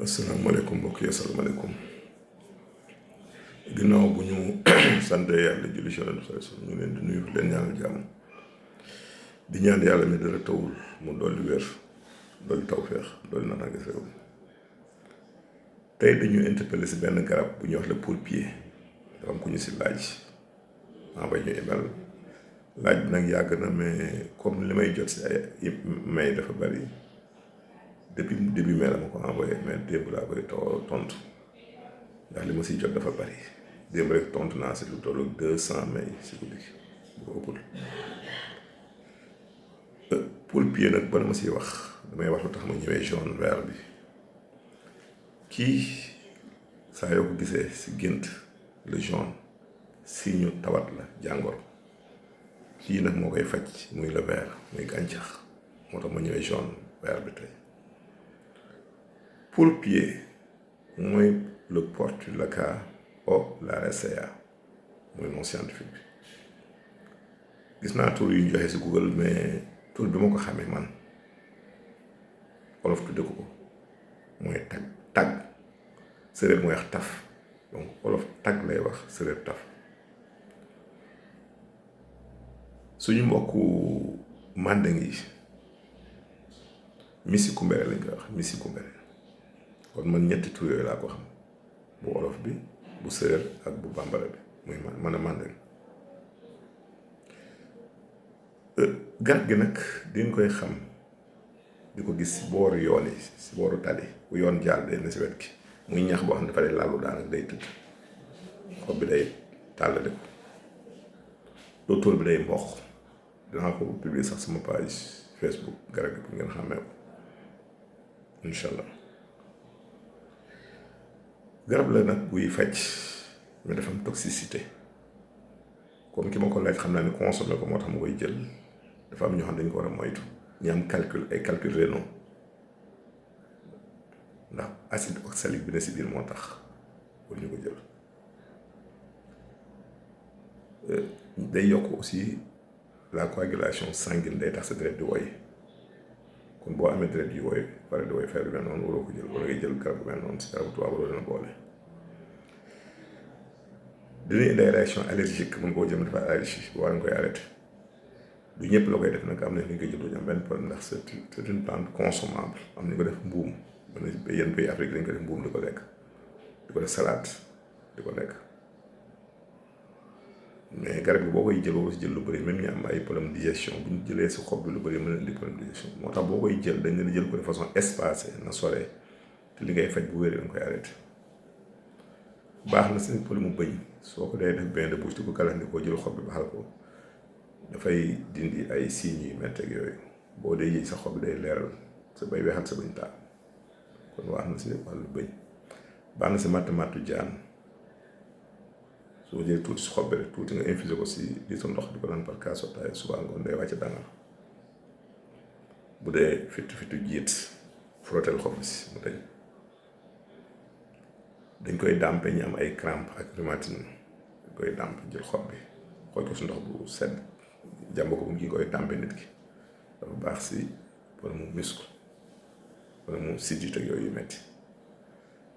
asalaamaaleykum mbokk yi asalaamaaleykum ginnaaw bu ñu sant yàlla julli ci Yonent bi ñu leen di nuyu leen ñaanal jàmm di ñaan yàlla mi dara tawul mu dolli wér dolli tawféex dolli naataange réew mi tey dañu interpellé si benn garab bu ñuy wax le pourpier dafa am ku ñu si laaj envoyé ñu email laaj bi nag yàgg na mais comme li may jot si ay may dafa bari depuis début mai la ma ko envoyé mais démb laa koy tontu ndax li ma siy jot dafa bari démb rek tontu naa si lu tollu 200 may si guddi gi bu ko ëppul pourpier nag ba ma siy wax damay wax lu tax ma ñëwee jaune vert bi kii saa yoo ko gisee si gént le jaune si ñu tawat la jàngoro kii nag moo koy faj muy le vert muy gàncax moo tax ma ñëwee jaune vert bi tey pourpier mooy le Portulaca oleracea mooy nom scientifique bi gis naa tur yu ñu joxe si Google mais tur bi ma ko xamee man olof tudde ko mooy tag séeréer mooy wax taf donc olof tag lay wax séeréer taf suñu mbokku mandeng yi misi kumbere lañ koy wax misi kumbere kon man ñetti tur yooyu laa ko xam bu olof bi bu séeréer ak bu bambara bi muy man a mandeng garab gi nag dinga koy xam di ko gis si booru yoon yi si booru tali bu yoon jaar day na si wet gi muy ñax boo xam ne dafa day lalu daanaka day tëdd xob bi day tàll dëkk tóor bi day mboq dinaa ko publier sax sama page Facebook garab gi pour ngeen xàmmee ko incha allah garab la nag buy faj mais dafa am toxicité comme ki ma ko laaj xam naa ni consommé ko moo tax ma koy jël dafa am ñoo xam dañ ko war a moytu ñu am ay calcul rénaux ndax acide oxalique bi ne si biir moo tax pour ñu ko jël day yokk aussi la coagulation sanguine day tax sa deret di woy kon boo amee deret yu woy pare di woy fer bi mel noonu waroo ko jël wala ngay jël garab bu mel noonu si garabu tubaab waroo leen boole dina indi ay réaction allergique mën koo jëm dafa allergie boo war nga koy arrêté du ñëpp la koy def nag am na ñu koy jël du ñu am benn problème ndax c'est une plante consommable am nañu ko def mbuum mën na yenn pays Afrique dañ ko def mbuum di ko lekk di ko def salade di ko lekk mais garab bi boo koy jël boo si jël lu bëri même ñu am ay problème digestion bu ñu jëlee si xob bi lu bëri mën na indi problème digestion moo tax boo koy jël dañ leen jël ko de façon espacée na sore te li ngay faj bu wéree dañ koy arrêté baax na si problème mu bëñ soo ko dee def bain de bouche di ko gàllandikoo jël xob bi baxal ko dafay dindi ay signes yu métti ak yooyu boo dee yëy sa xob bi day leeral sa bay weexal sa bëñ taal kon baax na si wàllu bëñ baax na si matt jaan soo jëlee tuuti si xob bi rek tuuti nga infusé ko si litre ndox di ko naan par kaas sotaay suba ngoon day wàcc dangal bu dee fitu jiit frottel xob bi si mu dañ dañ koy dàmpe ñu am ay crampe ak rhumatisme dañ koy dàmp jël xob bi xooj ko si ndox bu sedd jàmb ko bu ngi koy dàmpe nit ki dafa baax si wala mu muscle wala mu sidit ak yooyu metti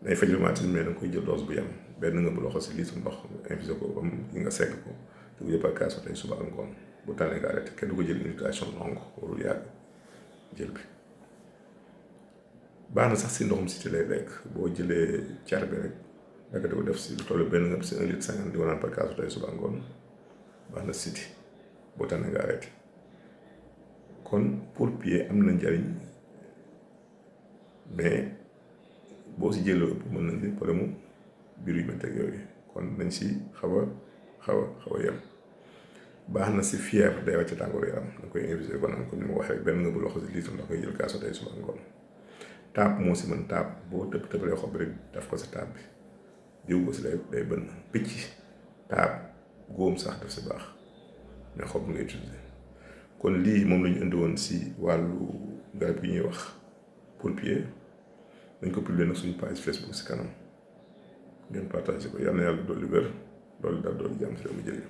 day faj rhumatisme mais da nga koy jël dose bu yem benn nga bu loxo si litre ndox infusé ko ba mu nga segg ko di ko jël par kaas tey suba ak ngoon bu tànnee nga arrêté kenn du ko jël invitation longue warul yàgg jël bi baax na sax si ndoxum si lay lekk boo jëlee car bi rek danga di ko def si lu toll benn nga si 1 litre 50 di ko naan par kaas tey suba ak ngoon baax na siti boo tànnee nga arrêté kon pourpier am na njariñ mais boo si jëloo ëpp mën nañ di problème mu biir yu métti ak yooyu kon nañ si xaw a yem baax na si fièvre day wàcc tàngooru yaram da koy infusé ko naan ko ni ma waxee rek benn nga bu loxo si litre ndox koy jël kaas tey suba ngoon taab moo si mën taab boo tëbalee xob rek daf ko si taab bi diw ko si day bënn picc taab góom sax daf si baax mais xob nga utilisé kon lii moom la ñu indi woon si wàllu garab yi ñuy wax pourpier dañ ko publier nag suñu page Facebook si kanam ngeen partagé ko yal na yàlla dolli wér dolli daal dolli jàmm si réew mi jëriñ